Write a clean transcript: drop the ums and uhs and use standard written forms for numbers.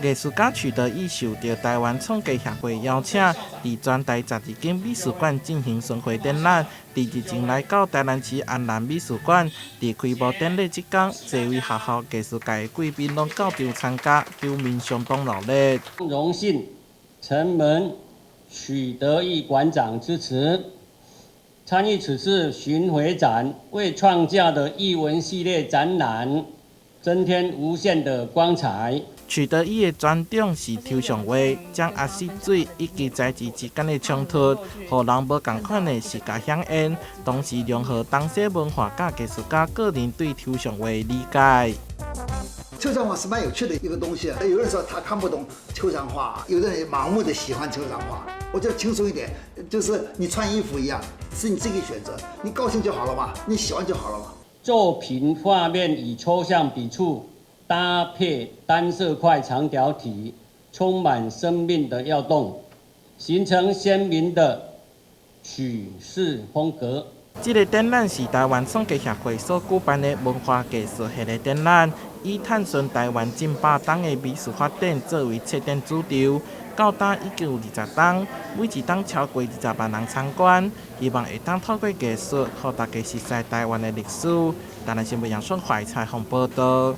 藝術家許得益受著臺灣創價協會邀請，佇全台12間美術館進行巡迴展覽。佇日前來到臺南市安瀾美術館，佇開幕典禮這工，濟位學校藝術界的貴賓攏到場參加，場面相當熱烈。榮幸承蒙許得益館長支持，參與此次巡迴展，為創價的藝文系列展覽增添無限的光彩。許得益的專長是抽象畫，將壓死水以及材質之間的衝突，予人無仝款的視覺饗驗，同時融合東西文化佮藝術家個人對抽象畫的理解。抽象畫是蠻有趣的一個東西啊！有人說他看不懂抽象畫，有的人盲目的喜歡抽象畫。我覺得輕鬆一點，就是你穿衣服一樣，是你自己選擇，你高興就好了嘛，你喜歡就好了嘛。作品畫面以抽象筆觸搭配單色塊長條體，充滿生命的躍動，形成鮮明的曲式風格。這个展覽是臺灣創價協會所舉辦的文化藝術系列展覽，以探尋臺灣近百冬的美術發展作為策展主軸。到今已經有20冬，每一冬超過20萬人參觀，希望會當透過藝術，予大家熟悉臺灣的歷史。台南新聞楊順懷採訪報導。